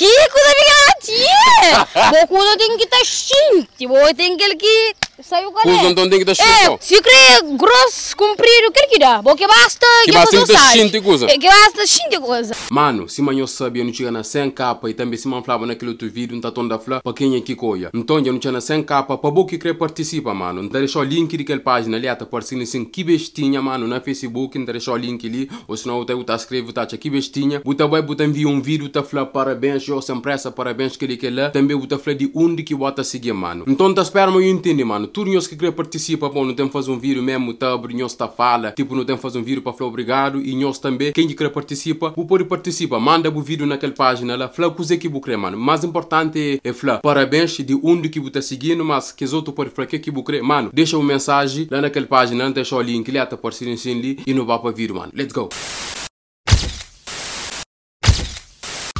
Ki kuza pikinoti? Bo kuza ten ki ta xinti, bo ten kel ki sabe kual é. Kuza nton ten ki ta xinti É, si kre gros, kunpridu, kel ki da. Bo ke basta Ki basta ten ki ta xinti kuza. É, ki basta xinti kuza. Manu, sima nhos sabe, dja nu txiga na 100 k i tanbe sima N flaba na kel otu vídiu, N ta tonda fla pa kenha ki ka oia. Nton, dja nu txiga na 100 k, pa bo ki kre partisipa, manu, N ta dexa-u link di kel pájina li, ata parse li sin, Ki Bestinha, manu, na Facebook, N ta dexa-u link li. Ou senão bu ta bu ta skreve bu ta atxa ki bestinha bu ta bai bu ta envia um vídeo ta fla parabéns yo sem pressa parabéns keli kela tambe bu ta fla di undi ki bo ta sigui mano nton ta spera ma nhu intende mano tudo nhos ki kre participa bom nu tem faze um vídeo mesmo ta abri nhos ta fala tipo nu tem faze um vídeo pa fla obrigado e nhos tambe ken ki kre participa bu pode participa manda bu vídeo na kel página la fla kuze ki bu kre mano mas importante é fla parabéns di undi ki bu ta siguinu mas kes otu pode fla ke ki bu kre mano dexa bu mensagem la na kel página la n ta dexa o link li ata parse li sin li i nu ba pa vídeo mano let's go.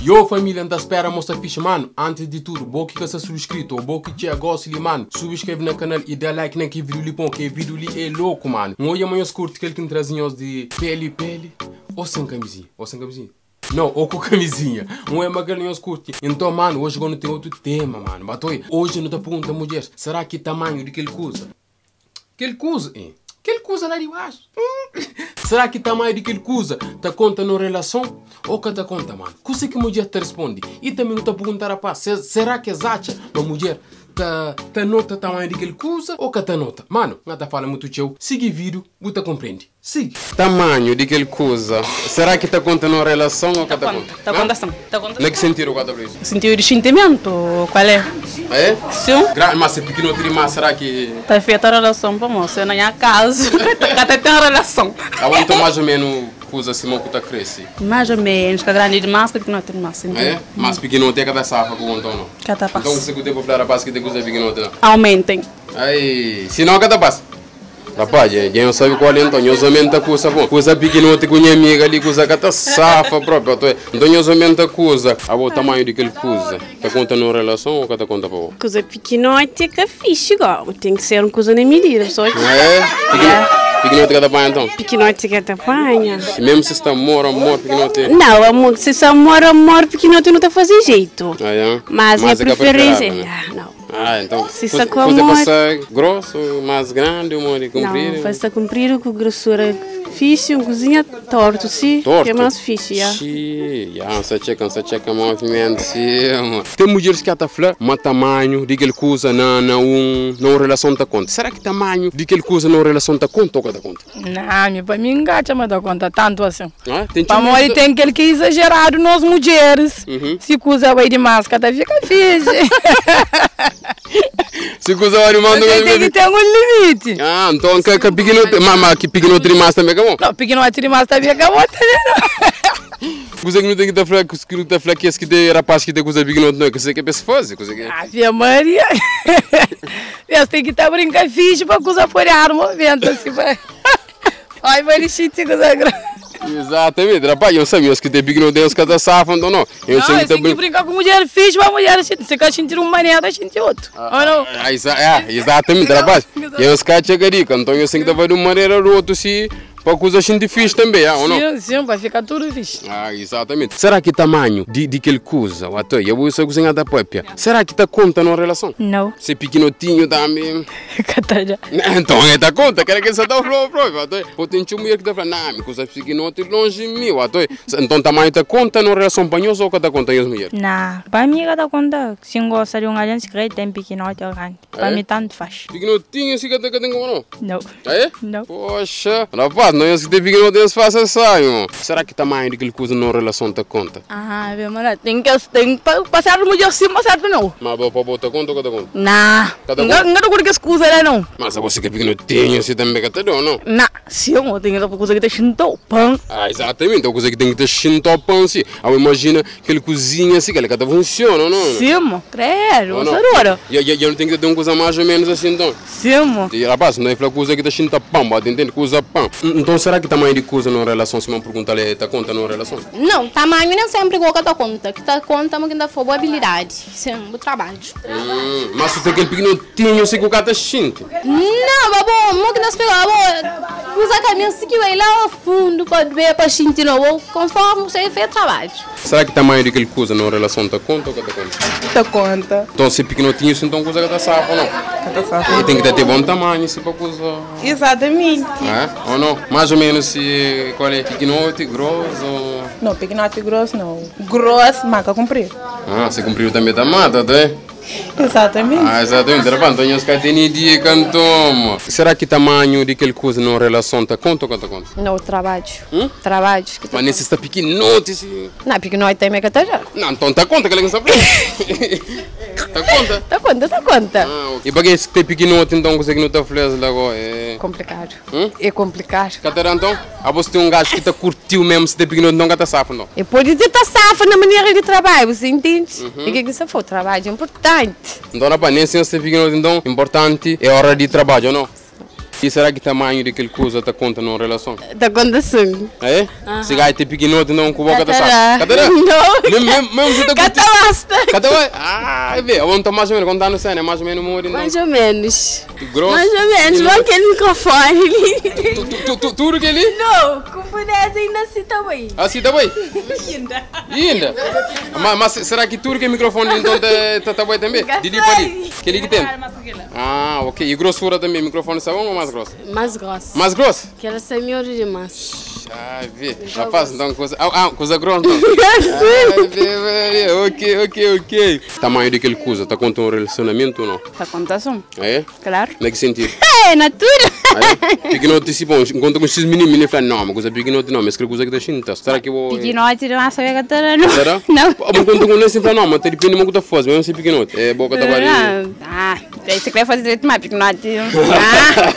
Yo família, N ta spera mo sta fixe mano. Antes di tudo, bo ki ka sta subscrito ou bo ki txega gosi li mano, subscreve na canal e da like na ki vídeo li pon ke vídeo li é louco mano. N odja ma nhos curti kel ki N trazi nhos di peli peli ou sem camisinha, ou sem camisinha? Não, ou ku camisinha. N odja ma kel nhos curti. Então mano, hoje agora nu tem outro tema mano. Batoi, hoje nu ta pergunta mulheres, será ki tamanho di kel kuza? Kel kuza, eh, kel kuza la di baxu. Será ki tamanhu di kel kuza ta konta no relason ou ka ta konta, mano? Kuze ki mudjer ta responde? I tanbe nu ta pergunta rapaz, será ki es atxa ma mudjer ta ta nota tamanhu di kel kuza ou ka ta nota? Mano, N ka ta fala mutu txeu, sigi vídiu bu ta konprende. Sigi. Tamanhu di kel kuza, será ki ta konta no relason ou ka ta konta? Ta konta sin. Ta konta. Na ki sentidu ka ta fla isu? Sentidu di xintimentu, kual é? Ah é? Sin. Grandi, mas se pikinoti dimás, será ki. Ta afeta relason pamodi se na nha kazu ka ta ten relason. Abo nton más o menu kuza sima ku ta krese? Más o menus, ka grandi dimás, ka pikinoti dimás, sin. Ah é? Mas pikinoti é ka ta safa ku bo nton no? Ka ta pasa. Nton kuse ku ten pa fla rapaz ki ten kuza pikinoti la? Aumentem. Ai, sinau ka ta pasa. Rapaz, dja nhos sabe kual é nton, nhos omenta kusa bon. Kusa pikinoti ku nha amiga li, kusa ka ta safa propi. Oto, nton nhos omenta kusa. Abo, tamanhu di kel kusa ta konta nun relason o ka ta konta pa bo? Kusa pikinoti é ka fixi go, ten ki ser un kusa na midida, pessoa ki. Ah é? Pikinoti ka ta panha nton? Pikinoti ka ta panha. Mesmu si sta amor, amor, pikinoti. Nau, amor, si sta amor, amor, pikinoti nu ta faze jeito. Ah é? Mas nha Mas é ka preferência, preferável, né? nau. Ah, então. Si sta ku Kuza amor. pa sta grosso, mais grande, modi comprido? Não, pa sta comprido ku grossura fixe, um cozinha torto, si, Torto? que é mais fixe, ya. Xii, ya, N sa txeka, N sa txeka movimento, si, ma. Ten mudjeris ki ata fla ma tamanhu di kel kuza na na un na un relason ta konta. Será ki tamanhu di kel kuza na un relason ta konta ou ka ta konta? Nah, mi pa mi N ka atxa ma ta konta tantu asin. Ah, ten txeu Pamodi mulher ten kel ki é izajeradu nos mudjeris, si kuza bai dimás ka ta fika fixi. Si kuza bai dimás Você ka ta ten ki fika ten un limiti. Ah, nton ka ka pikinoti, ma ma ki pikinoti dimás tanbe ka bon? Nau, pikinoti dimás tanbe ka bon tanbe nau. Kuza ki nu ten ki ta fla, ki nu ta fla kes ki ten rapaz ki ten kuza pikinoti nau, kuzê ki pa es faze, kuzê ki. Ave Maria! Es ten ki ta brinka fixi pa kuza pode arma movimento asi pa Oi pa lixiti kuza grandi. Exatamente, rapaz, eu sabia, os que tem pique Deus que tá safa, então não. Eu não, sei que tem que brincar com mulher fixe, mas mulher xinti, se quer sentir uma maneira, xinti outro. Ou não? Ah, exa é, exatamente, rapaz. Eu os caras chega dica, então eu sei que tá de uma maneira ou outro, se Pa kuza xinti fixi tanbe, ah, ou não? Sim, sim, pa fika tudu fixi. Ah, exatamente. Será ki tamanhu di, di kel kuza, o até, ya bu sa kuzinha ta papia, será ki ta konta num relason? Nau. Se pikinotinhu tambi? Ka ta da. Nton e ta konta, kela ki sa ta fla propi, até. Po ten txeu mulher ki ta fla, nah, mi kuza pikinoti lonji mi, o até. Nton tamanhu ta konta num relason pa nhos ou ka ta konta nhos mulher? Nah, pa mi ka ta konta. Si N gosta di un algen, si kre ten pikinoti ou grandi, pa mi tantu faz. Pikinotinhu si ka ta ka ten komu nau? Nau. Ah é? Nau. Poxa, rapaz, nós nhos ki ten pikinoti nhos fase essa, irmão. Será ki tamanhu di kel kuza num relason ta konta? Ah, bem mara, ten ke ten pa pa sertu mudjer sim, pa sertu nau. Ma bo pa bo ta konta ou ka ta konta? Nah, Ka ta N ka konta? N ka ta kurti kes kuza la nau. Mas abo si ka pikinotinhu si tanbe ka ta dau, nau? Nah, sim, bo ten ke kuza ki ta xintau pan. Ah, exatamente, é kuza ki ten ki ta xintau pan si. Abo imajina kel kuzinha si, kel ka ta funciona, nau? Sim, credo, Ou bo nau? sta dodu. Ya, ya, ya nu ten ki ta ten un kuza mais ou menos assim nton. Sim. E rapaz, no e fla kuza ki ta xinta pan, bo ta intende? Kuza pan. Nton será ki tamanhu di kuza nun relason, sima N pergunta la, e ta konta nun relason? Nau, tamanhu nen senpri go ka ta konta. Ki ta konta ma ki N ta fla bu abilidadi, sim, bu trabadju. Ma su ten kel pikinotinhu si ku ka ta xinti. Nau, ba bo, mo ki N ta splika, ba bo. Kuza ka meste ki bai la fundu pa due pa xinti no bo konformi bu sai fé trabadju. Será ki tamanhu di kel kuza na un relason ta konta ou ka ta konta? Ta konta. Nton si pikinotinhu si nton kuza ka ta safa não? Ka ta safa. E ten ki ta ten bon tamanhu si pa kuza. Exatamente. É? Ou não? Mais ou menos si qual é? Pikinoti, grosso ou. Não, pikinoti grosso não. Grosso, mas ka kunpridu. Ah, si kunpridu tanbe ta mata, ta é? Exatamente. Ah, exatamente. Rapaz, nton nhos ka tene dica nton. Será ki tamanhu di kel kuza na un relason ta konta ou ka ta konta? Não, trabadju. Hum? Trabadju ki ta Mas nesse sta pikinoti si. Não, pikinoti também ka ta da. Não, nton ta konta kel ki N sta fla. Ta konta? Ta konta, ta konta. Ah, ok. E pa kes ki ta pikinoti nton kuzê ki nu ta fla-s la go? É. Komplikadu. Hum? É komplikadu. Ka ta da nton? Abo si ten un gaju ki ta kurtiu mesmu si ta pikinoti nton ka ta safa nton? E pode ti ta safa na manera di trabadju, bu intende? E ke ki sa fla, trabadju é inportanti. Nton rapaz, nen si nhos ta pikinoti nton, inportanti é ora di trabadju, o no? I será ki tamanhu di kel kuza ta konta na un relason? Ta konta sin. Ah é? Si gai te pikinoti nton ku bo ka ta sabe? Ka ta da? Nau. Mem mem mem si ta Ka kurti? ta basta. Ka ta bai? Ah be, abo nton mas o menos kontanu sena é mas o menos modi nton? Mais ou menos. Grosso? Mais ou menos, bom kel microfone li. Tu tu tu tudu kel-li? Nau, ku pudese inda si ta bai. Ah si ta bai? Inda. Inda? Ma ma será ki tudu kel microfone li nton ta ta ta bai tanbe? Ka Di li pa li? sabe. Kel-li ki ten? Ah, ok. E grossura também? Microfone sa bom ou mais grosso? Mais grosso. Mais grosso? Que ela sai miúdo demais. Ah, vê. Rapaz, então coisa. Ah, ah, coisa grossa então. Ah, vê, vê. Ok, ok, ok. Tamanho daquele coisa, tá conta um relacionamento ou não? Tá conta sim. É? Claro. Na que sentido? É, natura. Ah, é? Pequenote, se bom, encontra com esses meninos, menino fala, não, mas coisa pequenote não, mas que coisa que tá xinta. Será que eu vou. Pequenote não sabe que tá não. Será? Não. Pô, mas conta com esse fala, não, mas tá depende muito da força, mesmo se pequenote. É, boca tá barriga. Ah, você quer fazer direito, mas pequenote. Ah.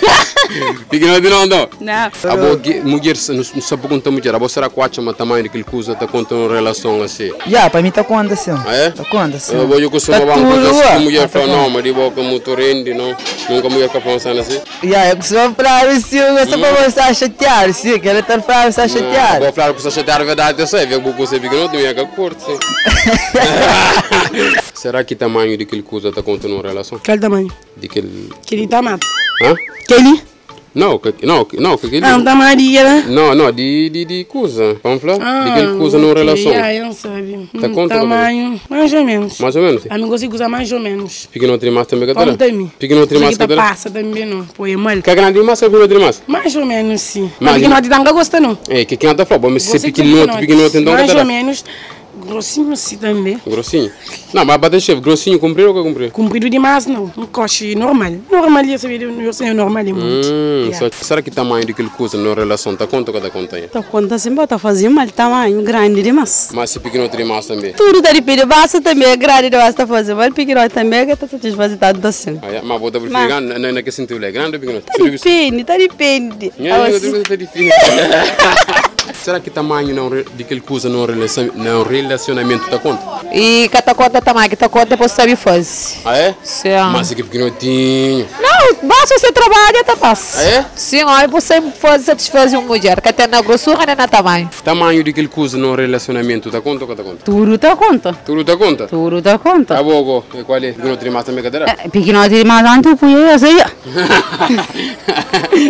Pequenote não, não. Não. Abo mulher, não sabe perguntar mulher, abo será que acha mas tamanho daquele coisa tá conta uma relação assim? Ya, pa mi ta conta sim. Ah, é? Ta conta sim. Abo eu costumo Ta banco tudo, assim, ué. mulher Ah, ta fala não, conta. mas de boca muito rende, não. Nunca mulher fica pensando assim. Ya, eu costumo falar assim, eu gosto pra você a chatear, sim, que ela tá falando, está chatear. Vou falar com você chatear a verdade, eu sei, vê que você pequenote, minha que curte, sim. Será que tamanho daquele coisa tá contando uma relação? Qual tamanho? Daquele. Aquele tamanho. Hã? Aquele? Não, que, não, que- não, que aquele. Ah, um tamanho de né? Não, não, de, de, de coisa. Vamos falar? Ah, de aquele coisa numa ok. relação. Ah, eu não sabe. Tá conta, tamanho, mais ou menos. Mais ou menos? A mim consigo usar mais ou menos. Pequeno demais também, cadê? Conta-me. Pequeno demais, Isso aqui cadê? tá passa também, não. Pô, é mal. Que grande demais ou pequeno demais? Mais ou menos, sim. Mas- Mas pequenote não gosta, não. É, que quem tá falando, mas se é Gosto de pequenote, pequenote, então Mais cadê? ou menos. Grossinho, sim, também. Grossinho? Não, mas bate chefe, grossinho, comprido ou que comprido? Comprido demais, não. Um coche normal. Normal, eu sabia, eu sei, normal é muito. Hum, só, será que tamanho daquele coisa na relação tá conta ou tá conta? Tá conta assim, bota fazer mal tamanho grande demais. Mas se pequenote demais também. Tudo tá depende, basta também é grande demais tá fazendo, mas pequenote também que tá satisfazendo tanto assim. Ah, é? Mas vou preferir Mas- grande, na, na que sentido é grande ou pequenote? Tá depende, tá depende. Nha, Ah, eu você- digo que tá difícil. Será que tamanho não, de aquele coisa no relacionamento tá conta? E que tá conta tamanho, que tá conta depois sabe fazer. Ah, é? Sim. Mas aqui pequenotinho. Não, basta você trabalha, tá fácil. Ah, é? Sim, olha, você faz satisfazer uma mulher, que até na grossura nem na tamanho. Tamanho de aquele coisa no relacionamento tá conta ou tá conta? Tudo tá conta. Tudo tá conta? Tudo tá conta. Tá bom, go. E qual é? Pequenote demais também, cadê? Pequenote demais antes punha essa aí.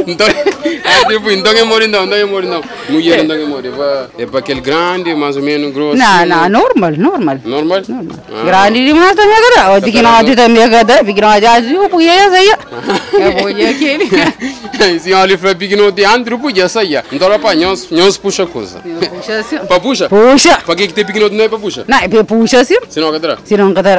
Então, é tipo, então é mori não, então é mori não. Mulher então é mori. É para aquele grande, mais ou menos grosso. Não, não, normal, normal. Normal? Normal. Ah. Grande demais também, cadê? O pequenote também, cadê? Pequenote, eu punha essa aí. Eu punha aquele. Se olha para pequenote antes, podia sair. Então, rapaz, nós, nós puxa coisa. Puxa assim. Para puxa? Puxa. Para que que tem pequenote não é para puxa? Não, é puxa assim. Senão, cadê? Se não, cadê?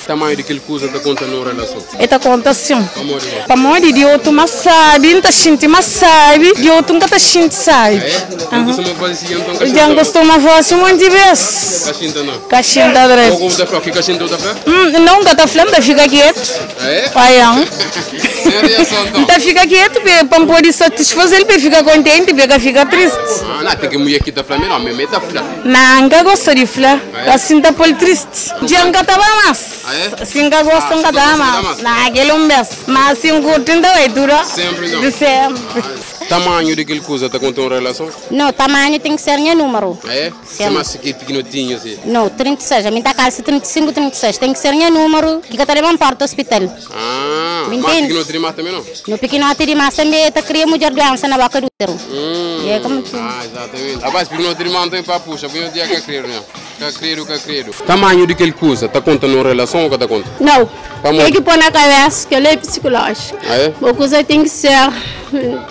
Tamanho daquele coisa da conta na relação. Eta conta assim. Amor, igual. Pa modi di outro mas sabe, não tá xinte, mas sabe, de outro nunca tá xinte, sabe. É? Não costuma fazer assim, então Já gostou uma voz um monte de vezes. Cachinta não. Cachinta direito. Ou como tá falando? Que cachinta tá falando? Hum, não, tá falando, tá fica quieto. É? Pai, Sem reação então. Tá fica quieto, para poder satisfazer, ele fica contente, ele fica triste. Ah, não, tem que mulher aqui tá falando, não, mesmo tá falando. Não, nunca gosto de falar. É? Assim tá por triste. Já nunca tava mais. Ah, é? Assim nunca gosto, Ah, nunca se tava não gosta, mais. tá Não, aquele um beijo. Mas assim, curtindo vai durar. Sempre não. Sempre. Tamanho de aquele coisa tá conta uma relação? Não, tamanho tem que ser meu número. É? Sim. Se mais que pequenotinho assim. Não, 36, a minha tá calça 35, 36, tem que ser meu número, que tá levando para o hospital. Ah, Me mas entende? pequenotinho mais também não? No pequenote de massa, me tá cria mulher doença na boca do útero. E é como Ah, exatamente. Rapaz, pequenotinho mais tem para puxa, põe o dia que querer, né? Que querer, que Tamanho de aquele coisa, tá contando uma relação ou que tá conta? Não. Tá Tem que pôr na cabeça que ele é psicológico. Ah, é? Uma coisa tem que ser.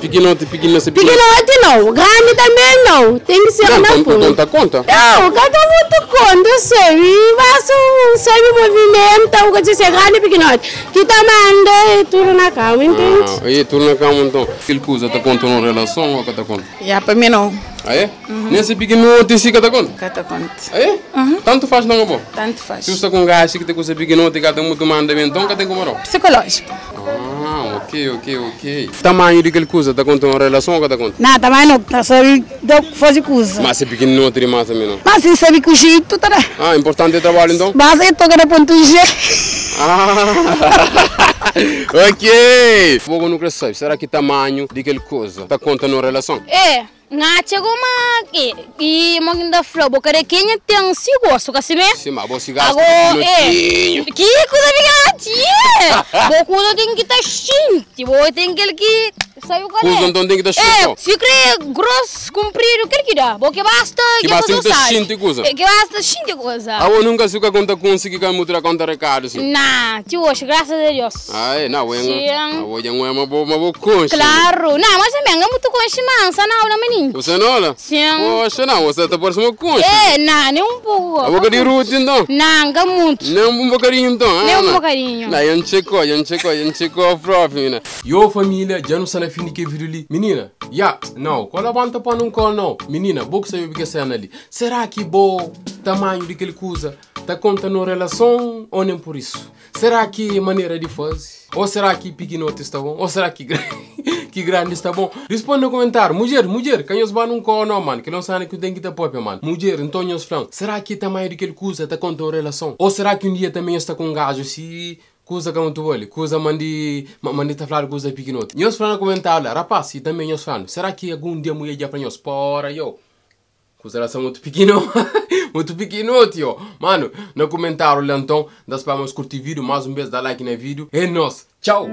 Pequenote, pequenote, Pequenote não, grande também não. Tem que ser Não, na conta, ponta. conta, conta. Não, cada um conta, sabe? Faça um, sabe, movimento, o que diz é grande e pequenote. Que tá manda é tudo na cama, entende? Ah, e tu na cama então. Aquele coisa tá contando uma relação ou que tá conta? Já, para mim não. Ah, é? Nesse pequenote sim que tá conta? Cada conta. Ah, é? Tanto faz não, bom. Tanto faz. Se você com gás que tem coisa pequenote, que tem muito mandamento, então que tem como não? Psicológico. Ah, ok. Tamanho de aquele coisa, tá contando uma relação ou que tá conta? Não, também não, tá sabe fazer coisa. Mas é pequenote demais também não. Mas se sabe que o jeito, tá? Ah, importante é trabalho então? Mas eu tô querendo ponto G. Ah, ok. Fogo não cresce. Será que tamanho de aquele coisa tá contando uma relação? É, nga chegou uma e uma ainda flor, porque quem tem se gosto, assim mesmo? Sim, mas você gasta Agora, é. pequenotinho. Que coisa pequenotinha! Bocudo tem que estar xinte, bo tem aquele que sabe qual é? Coisa então tem que estar É, xinte. se crê grosso, comprido, o que que dá? Porque basta Que basta você que tá sabe. xinte coisa. É, Que basta xinte coisa. Ah, eu nunca sei o que conta conseguir que mutra conta recado assim. Não, tio, hoje, graças a Deus. Ah, é, não, eu Sim. não, eu é uma boa concha. Claro, não, mas também é muito concha mansa, não, menino. Você não olha? Sim. Poxa, não, você tá parecendo uma concha. É, não, nem um pouco. A boca de rude então? Não, não muito. Nem um bocadinho então? Nem ah, um não. bocadinho. Não, eu não chegou, próprio, menina. Yo família, já não sei na fim de que vídeo ali. Menina, ya, não, qual a banda para não call não. Menina, vou que sabe o que é cena ali. Será que bom tamanho de que ele usa tá contando relação ou nem por isso? Será que é maneira de fazer? Ou será que pequenote está bom? Ou será que que grande está bom? Responde no comentário. Mulher, quem os vai num call não, mano. Que não sabe que tem que ter própria, mano. Mulher, então os flan. Será que tamanho de que ele usa tá contando relação? Ou será que um dia também está com um gajo se coisa que muito olho, coisa mandi, mandi tá falando coisa pequenote. Nós falando no comentário lá, rapaz, e também nós falando, será que algum dia mulher já para nós? Porra, yo. Coisa lá são muito pequeno, muito pequenote, yo. Mano, no comentário lá então, das palmas curtir vídeo, mais um beijo, dá like no vídeo. É nóis, tchau.